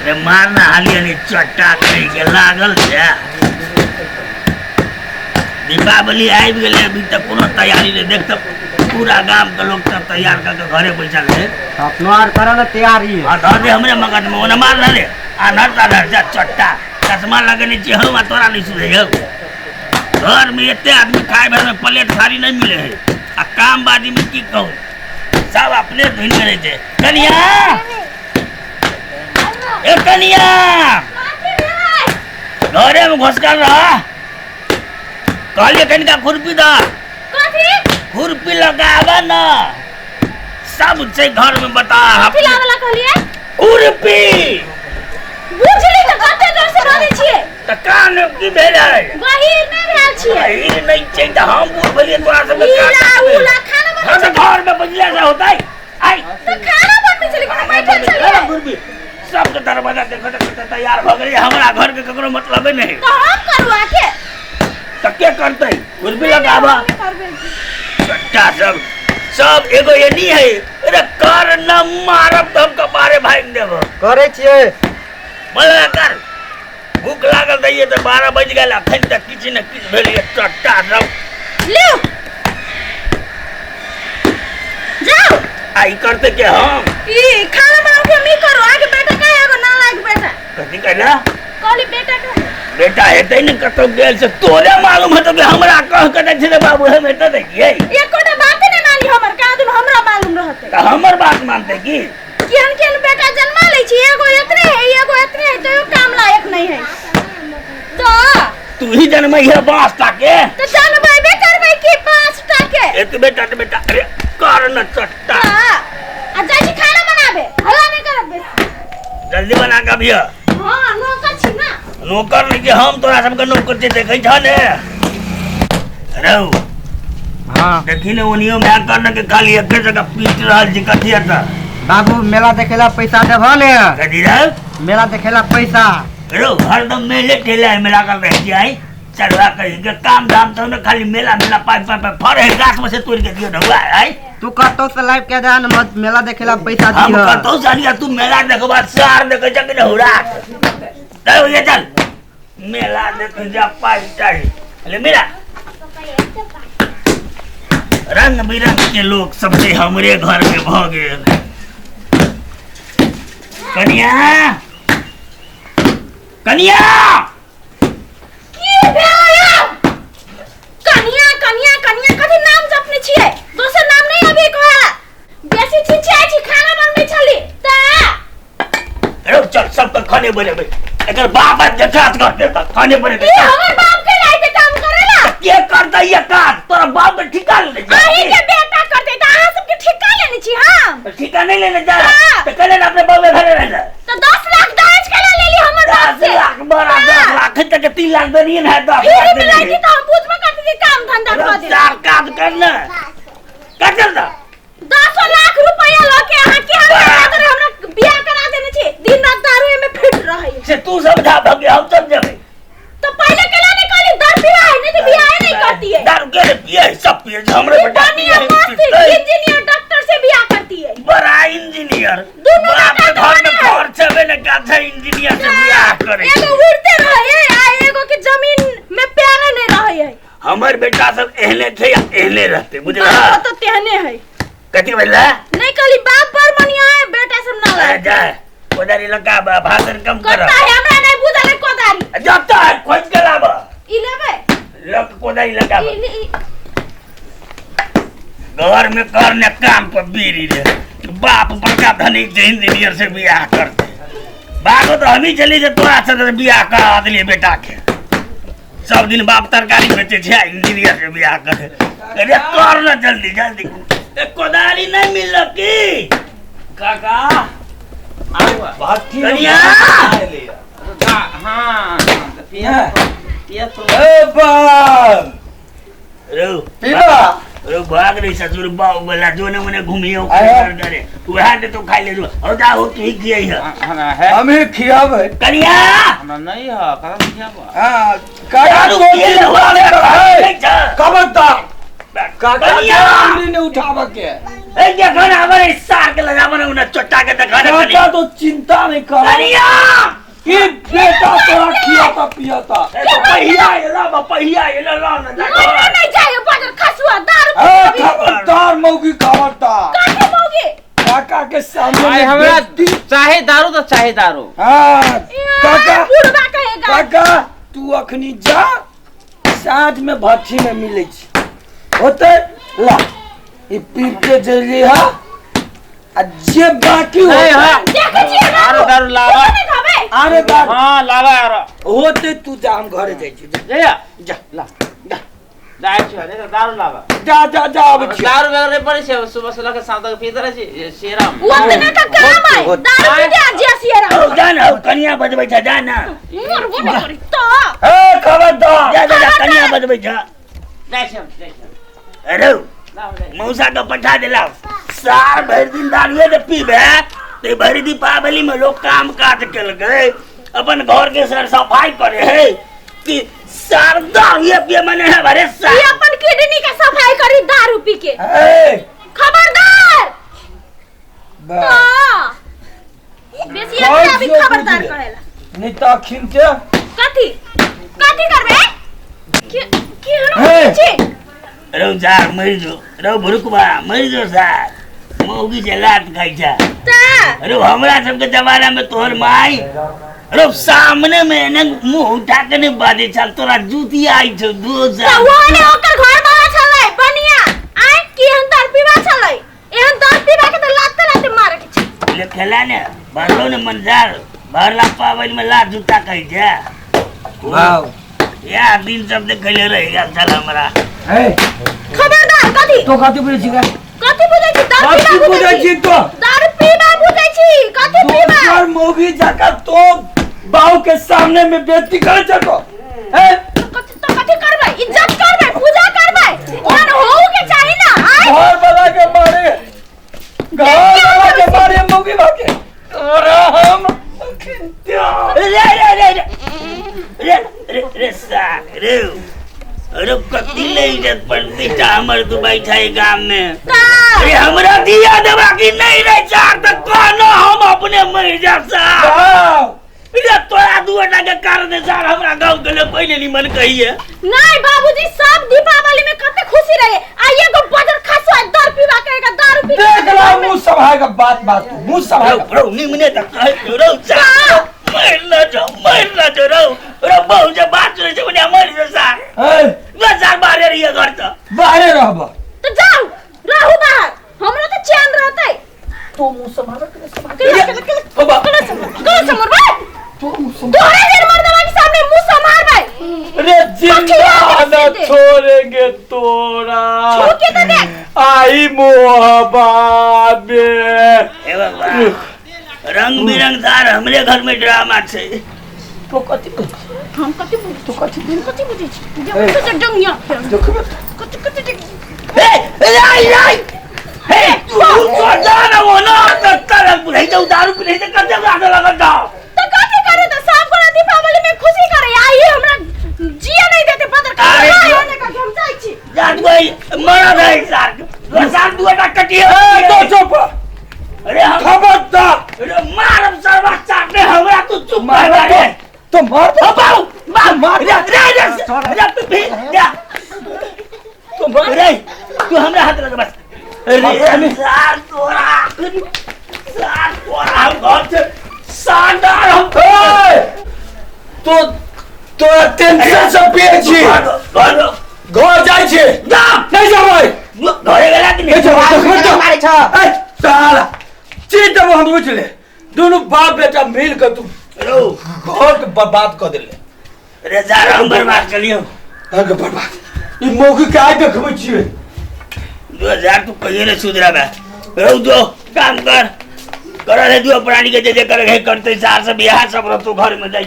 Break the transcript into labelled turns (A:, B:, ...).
A: रे मारना हालिया नहीं चट्टा कहीं के लागल छै। दीपावली आबि गेलै, अभी तक कोनो तैयारी नहि। देख तऽ पूरा गाम के लोग सब तैयार कऽ के घरे बैठल है।
B: अपनो आर करऽ ने तैयारी।
A: आ धर दे हमरे मगज में ओना मार ले आन्हर तान्हर जा चट्टा चश्मा लगेने छी हम आ तोरा नहीं सुझै हौ। घर में एते आदमी खाए भर में प्लेट थारी नहीं मिले है आ काम बाजी में की कहूँ सब अपने धुन में रहते। कनिया ए कनिया घरे में घुसकर रहा कहलिए कनिका खुरपी दा। खुरपी लगावा ना सब छै घर में बता।
C: कथी लावला कहलिए?
A: खुरपी।
C: बुझली त कते जोर से बाजै छियै।
A: त कान की भेल है?
C: गहीर नै भेल छियै।
A: गहीर नै छै त हम बूढ़ भेलियै तोरा सबके
C: ईला
A: कान
C: उला खाना बनबै
A: हाँ त घर में बजला से होतै। आई
C: त खाना बनबै छलै कोनो बैठल छलियै।
A: खुरपी सबके दरवाजा देखत देखत तैयार भ गेलै। हमरा घर के ककरो मतलबे नहीं।
C: त हम करू आके?
A: त के करतै? खुरपी लगाबा। चट्टा सब सब एगो एनी है। अरे कर न मारब त हम कपारे भागि देब।
B: करै छियै।
A: बोला कर। भूख लागल रहिए त 12 बज गेल अखन तक किछु ने किछु भेल। चट्टा सब
C: लिउ जाओ।
A: आई करते के हम
C: ई खाना बनाओ के हम ई करू आगे बेटा का एगो ना लाग बेटा।
A: कथी कहला?
C: कहली बेटा का
A: बेटा हेतै ने कतौ गेल से तोरे मालूम हेतौ कि हमरा कह के दै छै रे बाबू हम एतऽ देखियै।
C: एकोटा बात नै मानी हमर का दुन हमरा मालूम रहतै।
A: त हमर बात मानतै की?
C: केहन केहन बेटा जन्मा लै छी एगो एतने है एगो एतने है तैयो काम लायक नहीं है। तो
A: तू ही जन्मै है 5 टा के।
C: त जन्मेबे करबै की 5 टा के?
A: एतबे टा बेटा। अरे कर न चट्टा।
C: आ जाइ छी खाना बनाबे हल्ला नहीं करब बेसी।
A: जल्दी बना के अभिया।
C: हां नौकर छी ना।
A: नौकर नहीं कि हम तोरा सबके नौकर छी देखै छ ने। रौ
B: हां
A: देखी ने ओनियो में कर ने के खाली एके जगह पीट रहल छी कथी एतऽ।
B: बाबू मेला देखेला पैसा देबह ने?
A: कथी रे?
B: मेला देखेला पैसा।
A: रौ हरदम मेले ठेले में लागल रहै छी आई चढ़वा कही के काम धाम तो ने खाली मेला मेला पाइ पाइ पाइ फड़ है गाछ में से तोड़ के दियो ढौआ आई।
B: तू कतौ से लाइव के जा न मेला देखेला पैसा
A: हम
B: दिह।
A: कतौ से आनिया तू मेला देखबा सार देखै छ कि ढौरा। चल ये चल मेला देख जा पाइ चाही ले मेला। रंग बिरंग के लोग सब से हमरे घर में भ गेल। कनिया कनिया
C: की भेल यौ? कनिया कनिया कनिया कथी नाम जपने छियै? दोसर नाम नहीं अभी कहला। बेसी चिचियाइ छी खाना बनबै छली त।
A: अरे चल सबके खाने बनेबै। एकर बाप देखा कर देता खाने बनेबै।
C: ई हमर बाप के लाइते काम करेला।
A: के करतै ये काज? तोरा बाप के ठिका लेने जा।
C: अहीं के बेटा करतै त अहाँ सबके ठिका लेने छी हम।
A: ठिका नहीं लेने जा।
C: हाँ।
A: त कहले अपने बाप के घरे रह जा।
C: त 10 लाख दहेज के लेली हमर बाप
A: 10
C: से।
A: लाख बड़ा 10 लाख तक 3 लाख देलिए ने 10
C: फिर
A: लाख
C: भी
A: देलिए।
C: त हम बुझबे करती कि काम धंधा क दे।
A: चार काज कर ने। कर दा।
C: 10 लाख रुपया ल के अहाँ के हमरा हमरा बियाह करा देने छी। दिन रात दारू में फिट रहै।
A: से तू समझा भगे हम समझेबै।
C: तो पहले केला नहीं कहली दारू पीवा है नहीं तो बियाह नहीं करती है।
A: दारू के पिए सब पिए हमरे बेटा
C: बढ़िया मस्त इंजीनियर डॉक्टर से बियाह करती है।
A: बड़ा इंजीनियर
C: दोनों
A: बाप
C: बेटा
A: के घर में
C: दोनों है।
A: खर्च हेबे ने काज है इंजीनियर से बियाह करे।
C: एगो उड़ते रहे आ एगो के जमीन में प्यारा नहीं रहे है।
A: हमर बेटा सब एहने थे या एहने रहते बुझला?
C: बाप तो तेहने है।
A: कथी भेला?
C: नहीं कहली बाप पर मनिया है बेटा सब ना
A: आ जा कोदारी लगा भाषण कम कर।
C: करता है हमरा नहीं बुझल है कोदारी।
A: जब तक खोज के लाब।
C: ई लेबै?
A: लग कोदारी लगा।
C: ई
A: घर में करने काम पर बीरी रे बाप बड़का धनिक जे इंजीनियर से बियाह करते। बागो तो हम ही चली जे तोरा से बियाह करा देलिए बेटा के। सब दिन बाप तरकारी बेचे छै इंजीनियर से बियाह करे। अरे कर ना जल्दी जल्दी। ए कोदारी नहीं मिलल की?
D: काका
A: कनिया
D: हां पिया पिया तो
E: ए बाप
A: रो
E: पीबा
A: रो भाग रे ससुर बाऊ वाला जो ने मने घूमियो कर डरे वह दे तो खाई ले जो और जा हो तू ही खियाई है।
D: हमरा है
E: हम ही खियाबै।
A: कनिया
D: हमरा नहीं है कहाँ खियाब?
E: हां काका
A: कोई
E: है खबरदार काका
A: कनिया
E: उंगली नहीं उठाबे के।
A: ए देखो ना हमरे सार के लगाबो ना उन्हें चट्टा के देखा
E: काका तो चिंता नहीं कर
A: कनिया
E: ई बेटा तोरा खियाता पियाता
A: ए तो पहिया एला बा पहिया एला ला ना जा
C: मरने नहीं जाए बजर खसुआ दारू
E: ए
C: पी के अभी।
E: खबरदार मौगी खबरदार
C: काहे मौगी
E: काका के सामने
D: आइ
E: में
D: हमरा
E: बेइज्जती।
D: चाहे दारू तो चाहे दारू
E: हाँ काका
C: बुढ़वा कहेगा
E: काका तू अखनी जा साँझ में भट्ठी में मिले छी होते ला ई पी के जइली हा आ जे बाकी
D: नहीं,
E: होते
D: हाँ।
C: देखे छियै
D: आरो दारू लावा।
C: नहीं खाबे
E: अरे बाप
D: हाँ लावा आरो
E: होते तू जा हम घरे जाइ छी जा
D: जइया
E: जा
D: ला
E: जा
D: जाइ छी नहीं तो दारू लावा
E: जा जा जा आबै छी
D: दारू वगैरह नहीं पड़ै छै सुबह से लऽ के शाम तक पीते रहै छी शेराम
C: ओतना का काम है
E: होते।
C: दारू पी के आज सियरा
A: औ जा ना औ कनिया बजबै छ जा ना
C: मरबो नहीं करी तो
E: ए खबरदार
A: जा जा जा कनिया बजबै छ
D: जाइ छी हम जाइ छी
A: अरे
D: लावा जाइ छी।
A: मौसा के पठा देला सार भरि दिन दारुए ने पीबे ते भरि दीपावली में लोग काम काज केलकै अपन घर के सर सफाई करे है कि सार दारुए पिए मने है अरे
C: ई
A: सार
C: अपन किडनी के सफाई करी दारू पी के
E: ए
C: खबरदार
E: बा
C: तो बेसी अपना भी
E: जो
C: खबरदार
E: बुझले।
C: करेला
E: नहीं तो अखिन के
C: कथी कथी करबे के के
E: हे।
C: हनो छी
A: रौ सार मरि जो रौ भुरुकबा मरि जो सार मौगी से लात खाइ छ
C: ता
A: अरे हमरा सबके जमाना में तोहर माई अरे सामने में एने मुंह उठा के नहीं बाजै छल तोरा जूती आई छौ दो
C: त
A: साल
C: ओने ओकर घर वाला छलै बनिया आय केहन दारू पीबा छलै एहन दारू पीबा के त लाते लाते मारे के छै
A: ले खेला ने भरलो ने मनजार भरला पाबनि में लात जूता कहै छै
E: वाओ
A: या दिन सब देखले रहि गेल छल हमरा
E: ए
C: खबरदार कथी
E: तो कथी बुझै छी
C: कथी बुझै छी दारू
E: कथी
C: पीबा
E: बुझै छी तो
C: दारू पीबा बुझै छी कथी पीबा
E: दोसर मौगी जाकर तो बाऊ के सामने में बेइज्जती करे छ तो ए
C: कथी तो कथी करबै इज्जत करबै पूजा करबै ओहन होऊ के चाही ना आय
E: घर वाला के मारे घर वाला के मारे मौगी भागे तोरा हम अखिन
A: रे रे रे रे रे रे रे सार रे अरे कथी ले इज्जत प्रतिष्ठा हमर तू बैठा है गाम में
C: का
A: अरे हमरा दिया देबा कि नहीं रे सार त कहनो हम अपने मरि जाब सार
E: बाऊ
A: रे तोरा दुटा के कारण सार हमरा गाँव के लोग पहिले निमन कहिए
C: नहीं बाबूजी सब दीपावली में कते खुशी रहे आ एगो बजर खसुआ दारू पीबा के एगो दारू पी के
E: देख ला मुंह सभाएगा बात बात तू मुंह
A: रौ
E: सभाएगा
A: रौ निमने त कहै रौ सार मरि न जो मरि न जो रौ रौ बहु जे बात सुनै छै ओने मरि जो सार
E: ए
A: न सार बाहरे रहिए घर त
E: बाहरे रहब
C: तो जाओ रहू बाहर हमरा तो चैन रहतै
E: तो मुंह सभाएगा के सभाएगा
C: केला केला केला
E: बाबा
C: केला केला समरबै
E: तो मुंह सभा
C: तोरे जेन मर्दवा के सामने मुंह संभारबै
E: रे जिंदा
C: पखिया
E: न छोड़ेंगे तोरा
C: छू के तो देख
E: आई मोहब्बत में
A: हे भगवान रंग बिरंग सार हमरे घर में ड्रामा छै
E: तो कथी
C: हम कथी बुझै
E: तो कथी
C: हम कथी बुझै छी देख तो डंगिया
E: देखबे
C: कथी कथी देख
A: हे राई राई हे तू तो जाना वो ना त तर बुझै जाऊ दारू पी छै कते गाना लगत जाओ
C: तो कथी करे तो सब गोरा दीपावली में खुशी करे आई हमरा जिया नहीं देते बदर का
A: अरे
C: आने का हम जाइ छी
A: जान गई मरा रहे सार सार दुटा कटिए
E: ए तो चुप
A: अरे हम
E: खबरदार
A: अरे मारम सरवा चाटने हमरा तू चुप
E: मार
A: कर रे
E: तो मार
A: ओ बाऊ बाऊ
E: मार
A: रे रे रे रे तू भी जा
E: तो मार
A: रे तू हमरा हाथ लगा बस अरे सार तोरा सार तोरा हम घर से शानदार हम
E: ए तो तोरा टेंशन से पिए छी
A: घर
E: घर जाइ छी
A: जा
E: नहीं जाबै
A: घरे गेला कि
E: नहीं
A: नहीं
E: जाबै देखबे तो
B: मारै छ
E: ए साला चीज देबो हम बुझ ले दोनों बाप बेटा मिल के तू
A: रो
E: घर के बर्बाद कर देले
A: रे जा हम बर्बाद कलियो
E: घर के बर्बाद ई मौगी के आइ देखबै छियै
A: 2000 तू कहियो नहीं सुधरा बे रौ जो काम कर कर रे दू प्राणी के जे जे करे करते सार सब बिहार सब रहतो घर में जाइ।